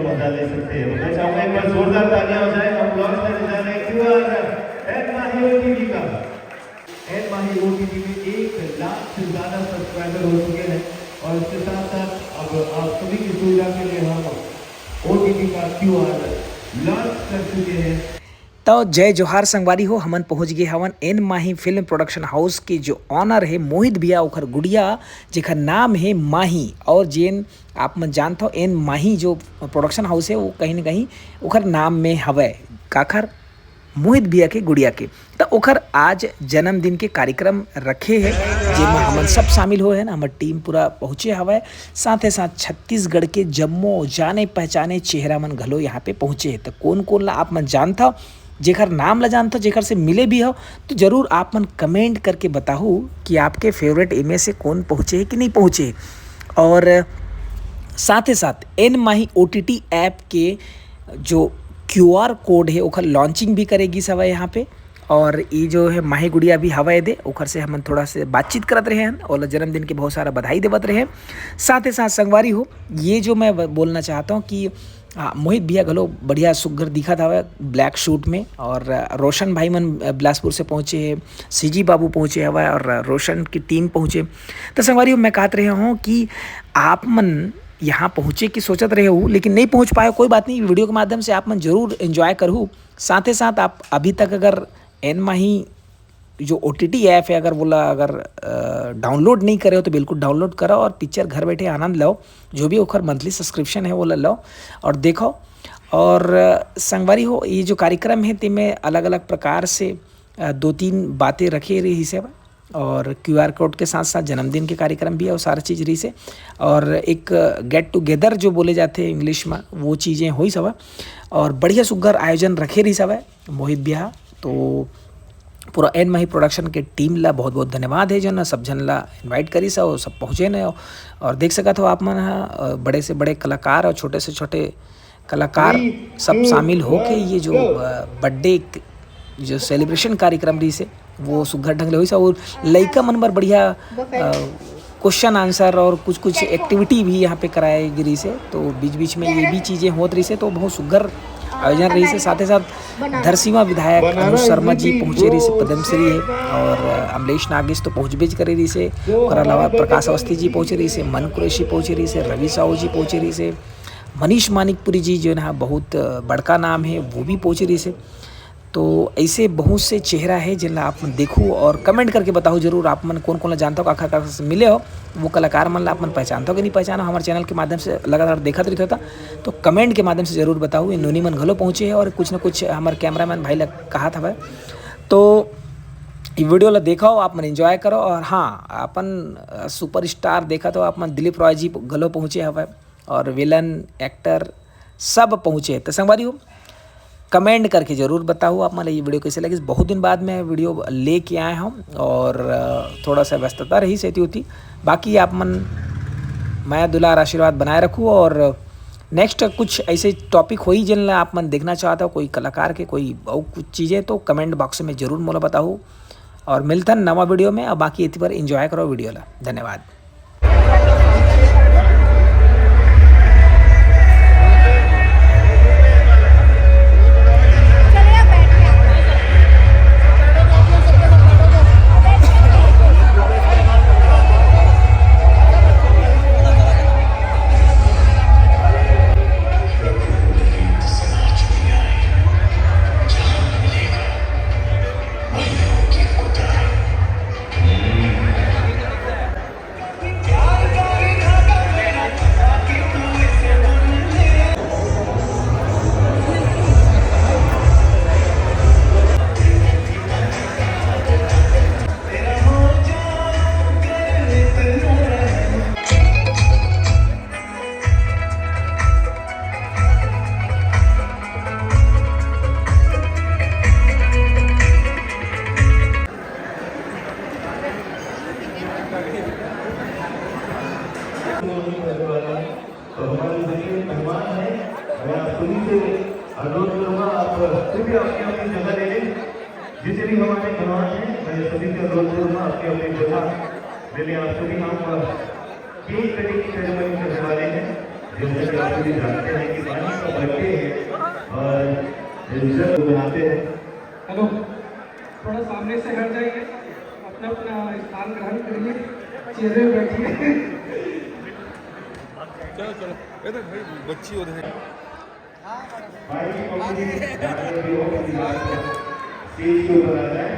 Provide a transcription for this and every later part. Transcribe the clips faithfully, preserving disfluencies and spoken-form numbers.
मजा ले सकते हैं। मैं चाहूंगा एक बार जोरदार तालियां हो जाए। हम लॉन्च करने जा रहे हैं क्यूआर एन माही ओटीटी का। एन माही ओटीटी में एक लाख से ज्यादा सब्सक्राइबर हो चुके हैं और इसके साथ साथ अब आप सभी की सुविधा के लिए हम ओटीटी का क्यूआर लॉन्च कर चुके हैं। तो जय जोहार संगवारी हो, हमन पहुंच गए हवन एन माही फिल्म प्रोडक्शन हाउस के जो ऑनर है मोहित भैया, ओखर गुड़िया जेखर नाम है माही। और जेन आप मन जानत हो एन माही जो प्रोडक्शन हाउस है वो कहीं ना कहीं ओखर नाम में हवय। काखर? मोहित भैया के गुड़िया के। तो ओखर आज जन्मदिन के कार्यक्रम रखे है, जेमा हमन सब शामिल होए हैं, हमर टीम पूरा पहुँचे हवय। साथ ही साथ छत्तीसगढ़ के जम्मो जाने पहचाने चेहरा मन घलो यहाँ पे पहुँचे हैं। तो कौन कौन ला आप मन जानत हो, जेकर नाम ला जानत हो, जेकर से मिले भी हो, तो जरूर आप मन कमेंट करके बताहू कि आपके फेवरेट एमे से कौन पहुँचे है कि नहीं पहुँचे है। और साथ ही साथ एन माही ओटीटी ऐप के जो क्यूआर कोड है ओकर लॉन्चिंग भी करे गिस हवय यहाँ पे। और ये जो है माही गुड़िया भी हवय दे, ओकर से हमन थोड़ा से बातचीत करत रहे हैं, ओला जन्मदिन के बहुत सारा बधाई देवत रहे हैं। साथ ही साथ संगवारी हो, ये जो मैं ब-, बोलना चाहता हूँ कि आ, मोहित भैया घलो बढ़िया सुग्घर दिखत हवय ब्लैक सूट में, और आ, रोशन भाई मन आ, बिलासपुर से पहुँचे हैं, सीजी बाबू पहुँचे हवय और आ, रोशन की टीम पहुँचे। तो संगवारी हो, मैं कहत रहे हूँ कि आप मन यहाँ पहुँचे की सोचत रहे हो लेकिन नहीं पहुँच पाए, कोई बात नहीं, वीडियो के माध्यम से आप मन जरूर एंजॉय करहू। साथ ही साथ आप अभी तक अगर एन माही जो ओटीटी ऐप है, अगर वोला अगर डाउनलोड नहीं करे हो तो बिल्कुल डाउनलोड करो और पिक्चर घर बैठे आनंद लो। जो भी ओखर मंथली सब्सक्रिप्शन है वोला लो और देखो। और अ, संगवारी हो, ये जो कार्यक्रम है तेमे अलग अलग प्रकार से अ, दो तीन बातें रखे रहिस हे। और क्यूआर कोड के साथ साथ जन्मदिन के कार्यक्रम भी है और सारा चीज़ रहिस हे। और एक गेट टुगेदर जो बोले जाते हैं इंग्लिश में, वो चीज़ें होइस हवय। और बढ़िया सुग्घर आयोजन रखे रहिस हवय मोहित भैया। तो पूरा एन माही प्रोडक्शन के टीम ला बहुत बहुत धन्यवाद है, जो ना सब झन ला इनवाइट करिस हे और सब पहुँचे ने। और देख सकत हो आप मन ह, अ, बड़े से बड़े कलाकार और छोटे से छोटे कलाकार सब शामिल होके ये जो बर्थडे जो सेलिब्रेशन कार्यक्रम रहिस हे वो सुग्घर ढंग ले होइस हे। और लइका मन बर बढ़िया क्वेश्चन आंसर और कुछ कुछ एक्टिविटी भी यहाँ पे कराए गिरिस हे। तो बीच बीच में ये भी चीज़ें होत रहिस हे, तो बहुत सुग्घर आयोजन रहिस हे। साथ ही साथ धरसीवा विधायक अनुज शर्मा जी पहुँचे रहिस हे, पद्मश्री है, और अमलेश नागेश तो पहुँचबेच करे रहिस हे। ओकर अलावा प्रकाश अवस्थी जी पहुँचे रहिस हे, मन कुरैशी पहुँचे रहिस हे, रवि साहू जी पहुँचे रहिस हे, मनीष मानिकपुरी जी जो है बहुत बड़का नाम है, वो भी पहुँचे रहिस हे। तो ऐसे बहुत से चेहरा है जिन ला आप मन देखू और कमेंट करके बताओ जरूर, आप मन कौन कौन ला जानता हो, काखर काखर से मिले हो, वो कलाकार मन ला आप मन पहचानता हो कि नहीं पहचाना। हमारे चैनल के माध्यम से लगातार देखत रहित हो ता, तो कमेंट के माध्यम से जरूर बताओ। ये नोनी मन घलो पहुँचे है और कुछ न कुछ हमारे कैमरामैन भाई ला कहा था भाई। तो ये वीडियो ला देखो, आप मन एंजॉय करो और हाँ, अपन सुपरस्टार देखा तो आप मन दिलीप रॉय जी घलो पहुँचे हवय और विलन एक्टर सब पहुँचे। तो संगवारी हो, कमेंट करके जरूर बताओ आप मन ला ये वीडियो कैसे लगिस। बहुत दिन बाद मैं वीडियो लेके आया हूँ और अ, थोड़ा सा व्यस्तता रहिस हे एती ओती। बाकी आप मन मया दुलार आशीर्वाद बनाए रखू और नेक्स्ट कुछ ऐसे टॉपिक होही जिन ला आप मन देखना चाहत हो, कोई कलाकार के, कोई अउ कुछ चीज़ें, तो कमेंट बॉक्स में जरूर मोला बताओ। और मिलथन नवा वीडियो में। अब बाकी एती पर एंजॉय करो वीडियो ला। धन्यवाद। तो हमारे जितने मेहमान हैं, मैं आप सभी से अनुरोध करूंगा, आप सभी अपनी अपनी जगह ले लें। जितने भी हमारे मेहमान हैं, मैं सभी से अनुरोध करूंगा, अपनी अपनी जगह ले लें। आप सभी हम केक कटिंग सेरेमनी करने वाले हैं। जैसा कि आप सभी जानते हैं कि रिजल्ट बनाते हैं। हेलो, थोड़ा सामने से हट जाइए, अपना अपना स्थान ग्रहण करिए, चेयर में बैठिए। चलो चलो, ये तो भाई बच्ची उधर है। भाई, स्टेज के ऊपर आ जाए।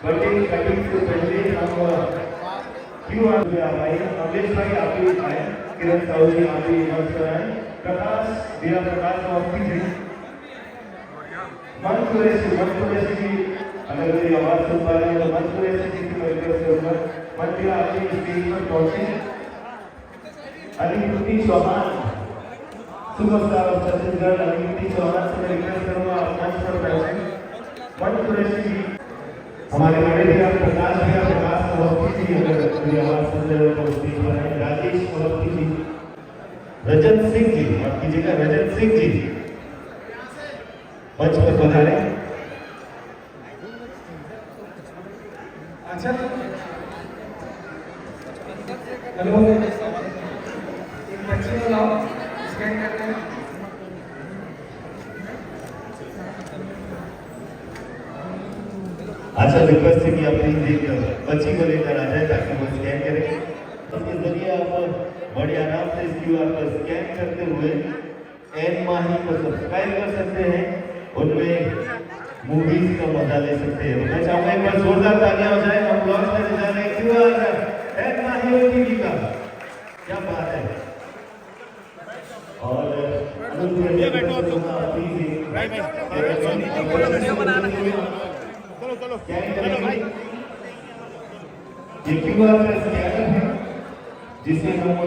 बर्थडे कटिंग से पहले हम क्यू आर पे आ भाई, अमलेश भाई आप भी आए, किरण साहू जी आप भी मंच पर आए, प्रकाश, मेरा प्रकाश अवस्थी जी, मंच कुरैशी, मंच कुरैशी जी, अगर मेरी आवाज सुन पा रहे हैं तो मंच कुरैशी जी की मैं रिक्वेस्ट करूंगा, मंच पे आप भी स्टेज पर पहुंचे। अनिरुद्धि चौहान, सुपरस्टार ऑफ छत्तीसगढ़, अनिरुद्धि चौहान से मैं रिक्वेस्ट करूंगा आप मंच पर बैठें। मंच कुरैशी जी, हमारे बड़े भैया प्रकाश भैया, प्रकाश अवस्थी जी, अगर मेरी आवाज सुन रहे हो तो स्टेज पर आए। राजेश अवस्थी जी, रजत सिंह जी, माफ कीजिएगा, रजत सिंह जी मंच पर पधारे। अच्छा, हेलो, एक बच्ची को लाओ, स्कैन करते हैं। अच्छा, रिक्वेस्ट है कि आप प्लीज एक बच्ची को लेकर आ जाए ताकि वो स्कैन करें। उसके जरिए आप बड़े आराम से इस क्यू आर को स्कैन करते हुए एन माही को सब्सक्राइब कर सकते हैं, उनमें मूवीज का मजा ले सकते हैं। तो मैं चाहूंगा एक बार जोरदार तालियां हो जाए। हम लॉन्च करने जा रहे हैं क्यू आर एन माही ओटीटी का। क्या बात है। और अनुज भैया, ये बैठो आप लोग। आप भी भाई, भाई, वीडियो बना रहे हैं। चलो, चलो। क्या चलो भाई। ये क्यू आर का स्कैनर है, जिसे हम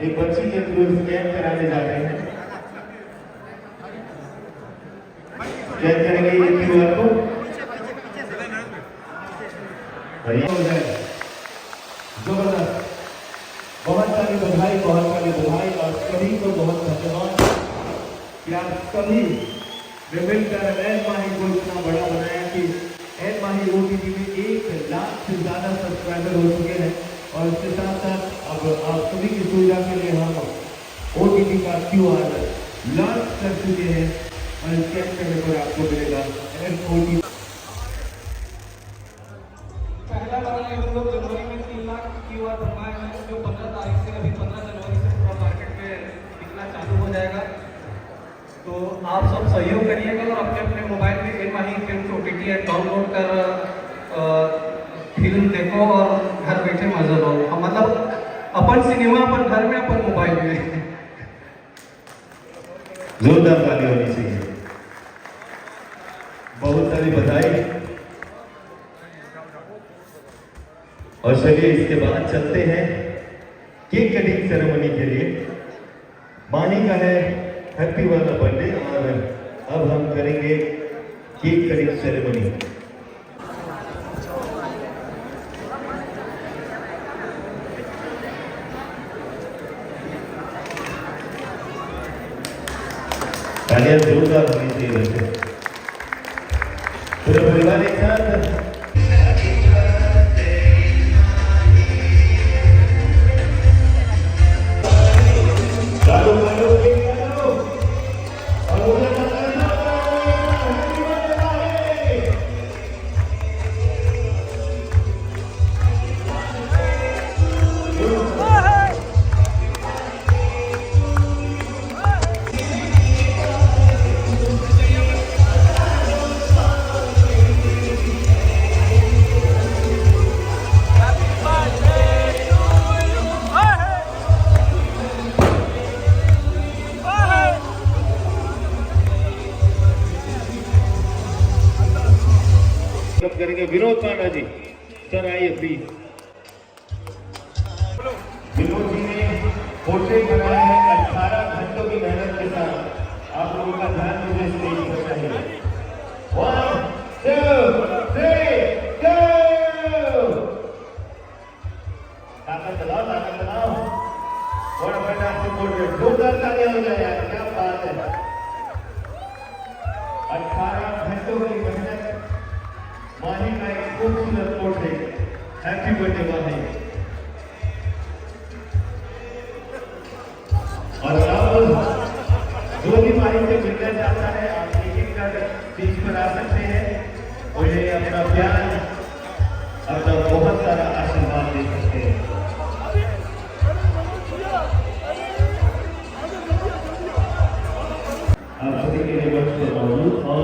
एक बच्ची के थ्रू स्कैन कराने जा रहे हैं। स्कैन करेंगे ये क्यू आर को, बढ़िया हो जाएगा। जबरदस्त, बहुत सारी बधाई, बहुत सारी बधाई और सभी को बहुत धन्यवाद कि आप सभी ने मिलकर एन माही को इतना बड़ा बनाया कि एन माही ओटीटी में एक लाख से ज्यादा सब्सक्राइबर हो चुके हैं और इसके साथ साथ अब आप सभी की सुविधा के लिए हम ओटीटी का क्यू आर लॉन्च कर चुके हैं और स्कैन करने पर आपको मिलेगा एन ओटीटी। पहला बार हम लोग जनवरी में तीन लाख क्यू आर बनवाए हैं, जो पंद्रह तारीख से, अभी पंद्रह जनवरी से पूरा मार्केट में बिकना चालू हो जाएगा। तो आप सब सहयोग करिएगा और अपने अपने मोबाइल में एन माही फिल्म ओटीटी ऐप डाउनलोड कर, अ, फिल्म देखो और घर बैठे मजा लो। हम, मतलब, अपन सिनेमा अपन घर में, अपन मोबाइल में। जोरदार ताली होनी चाहिए। बहुत सारी बधाई। और चलिए, इसके बाद चलते हैं केक कटिंग सेरेमनी के लिए। माही का है हैप्पी वाला बर्थडे और अब हम करेंगे केक कटिंग सेरेमनी। तालियां जोरदार होनी चाहिए वैसे। पूरा परिवार एक साथ। काटो, काटो, केक काटो। और उधर करेंगे विनोद पांडा जी। सर, आइए प्लीज। विनोद जी ने पोर्ट्रेट बनाया है अठारह घंटों की मेहनत के साथ। आप लोगों का ध्यान मुझे स्टेज पर चाहिए। One, two, three, go! ताकत लगाओ, ताकत लगाओ। बड़ा फटाक से पोर्ट्रेट, जोरदार तालियां हो जाए यार, क्या बात है। अठारह घंटों की मेहनत, माही का एक खूबसूरत पोर्ट्रेट। हैप्पी बर्थडे माही। और अब जो भी माही से मिलना चाहता है, बना सकते हैं, उन्हें अपना प्यार, अपना बहुत सारा आशीर्वाद दे सकते हैं। आप सभी के लिए मंच पर मौजूद और